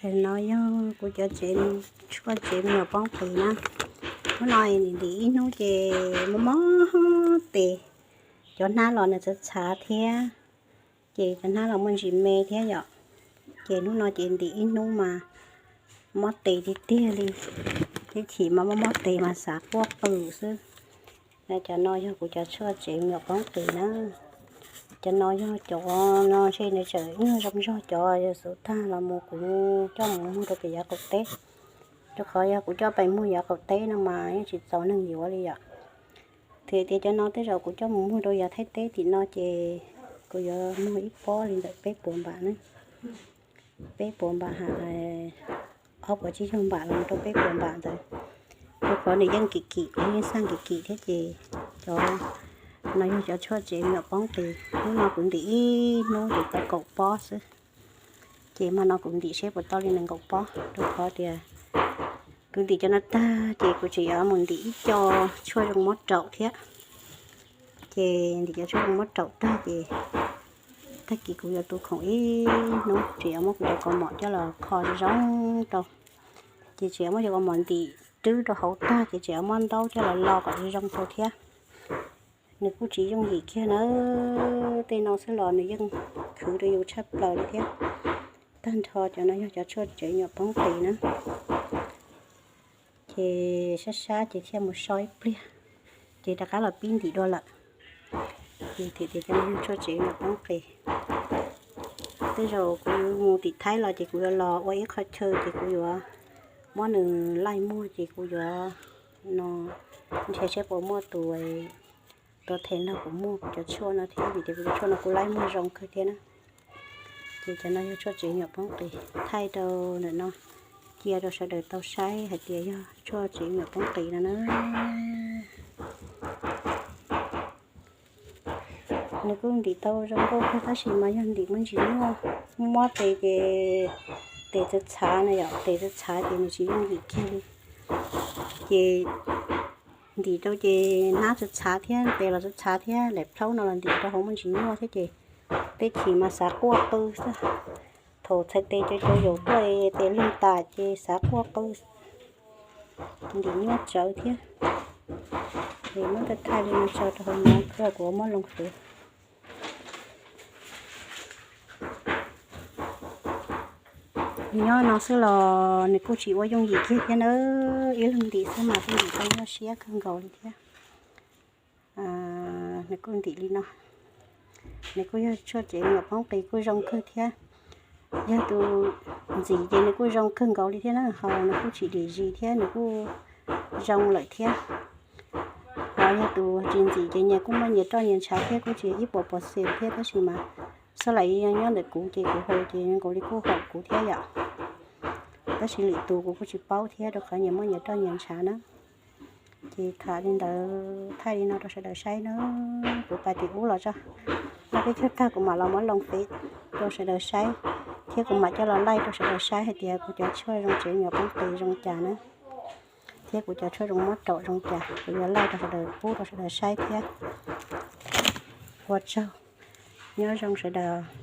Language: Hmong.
Tam no yog kuv cov tsev, tshuaj tsev me nyuam poob qis na. Hnub no ntim ntim ib hnub ces mob mob tes, cov hnab los nws txhav txhav thiab, ces cov hnab los muaj ntsis me thiab yom. Ces hnub no ces ntim ib hnub mas mob tes tiag tiag li, tib chim mas mob mob tes mas xav quaj qw xwb. Cov no yog kuv cov tshuaj tsev me nyuam poob qis na. Cov no yog cov no ntshe nws tseem nyuag zoo zog, cov yog xub tag los mus kuv coj mus muag rau pem yav qaum teb, rau qhov yog kuv coj pem muag yav qaum teb no mas yeej tsis txaus neeg yuav li yom. Thiab tias cov no tej zaum kuv coj mus muag rau yav Thaib teb tim no ces kuv yuav muag ib pob li ntawm peb puas npam ne, peb puas npam ha, ob puas tsib caug npam los rau peb puas npam ntawd, rau qhov nws yeej kim kim, kuv yeej xaj kim kim thiab ces cov no yog cov tshuaj tsev me nyuam poob qis. Hnub no kuv ntim ib hnub ces tau kaum pob xwb, ces hmo no kuv ntim seb puas tau li nees nkaum pob, rau qhov tias kuv ntim cov no tag ces kuv tseem yuav mus ntim ib co tshuaj zoo mob raum thiab. Ces ntim cov tshuaj zoo mob raum tag ces tag kis kuv yuav tu khoom ib hnub, tseem yuav muab kuv cov kaus mom coj los kho zoo rau. Ces tseem yuav muab cov kaus mom ntim rwb rau hauv tag ces tseem yuav muab ntaub coj los lo kom zoo rau thiab. Nws kuj tsis yooj yim kiag na, tej no xwb los nws yeej khwv rau yus tshaj plaws li thiab. Tag nrho cov no yog cov tshuaj tsev me nyuam poob qis na. Ces sab sab ces thiaj mus so ib pliag, ces rov qab los pib ntim dua lawm. Ces thiaj tias cov no yog tshuaj tsev me nyuam poob qis. Tej zaum kuv mus tim Thaib los ces kuv yuav los ua ib qho chaw ces kuv yuav muab nws laij muag ces kuv yuav no nrhiav seb puas muaj tus tuav them nrog kuv muag kuv cov tshuaj no thiab, vim tias kuv cov tshuaj no kuj laij muag zoo kawg thiab na. Ces cov no yog tshuaj tsev me nyuam poob qis, thaij rau ntawm no, cia rau sawv daws tau saib hais tias yog tshuaj tsev me nyuam poob qis no na. Nws kuj ntim tau zoo nkauj kawg tab sis mas yog ntim muaj ntsis nyuaj, mob tes ces tes txhav txhav na yom, tes txhav txhav ces nws tsis yooj yim kiag li. Ces ntim rau ces hnab txhav txhav thiab tes los txhav txhav thiab, lam plhaub no los ntim rau hauv muaj ntsis nyuaj thiab ces tej chim mas xav quaj qw xwb. Thaum txhais tes cov cov yaum tuaj tes leeg tas ces xav quaj qw, ntim nyuaj tsawv thiab. Ces muab thaij thaij li no tso rau hauv no, kuv muab loo fwv. Nyob no xwb los nws kuj tsis ua yooj yim kiag thiab na, ib leeg ntim xwb mas kuj ntim tau nyuaj siab kawg nkaus li thiab. Nws kuj ntim li no, nws kuj yog tshuaj tsev me nyuam poob qis kuj zoo kawg thiab. Yog tus ntxim ces nws kuj zoo kawg nkaus li thiab na, ho nws kuj tsis dim zis thiab nws kuj zoo lawm thiab. Ho yog tus tsis ntxim ces nyias kuj muaj nyias roj nyias ntshav thiab, kuj tsis ib puas pov xes thiab, tab sis mas xab lais nyob ntawm kuv ces kuv haus ces nkaus li kuj haum kuv thiab yom. Tab sis lwm tus kuv kuj tsis paub thiab rau qhov nyias muaj nyias roj nyias ntshav na. Ces tham li ntawd thaij li no rau sawv daws saib na. Kuv pais tim ub los tso, noj peb caug tag kuv mam los muab loo fwv rau sawv daws saib, thiab kuv mam coj los laij rau sawv daws saib hais tias kuv cov tshuaj zoo tsev me nyuam poob qis zoo cas na, thiab kuv cov tshuaj zoo mob raum zoo cas, kuv yuav laij rau sawv daws pub rau sawv daws saib thiab. Ua tsaug, nyob zoo sawv daws.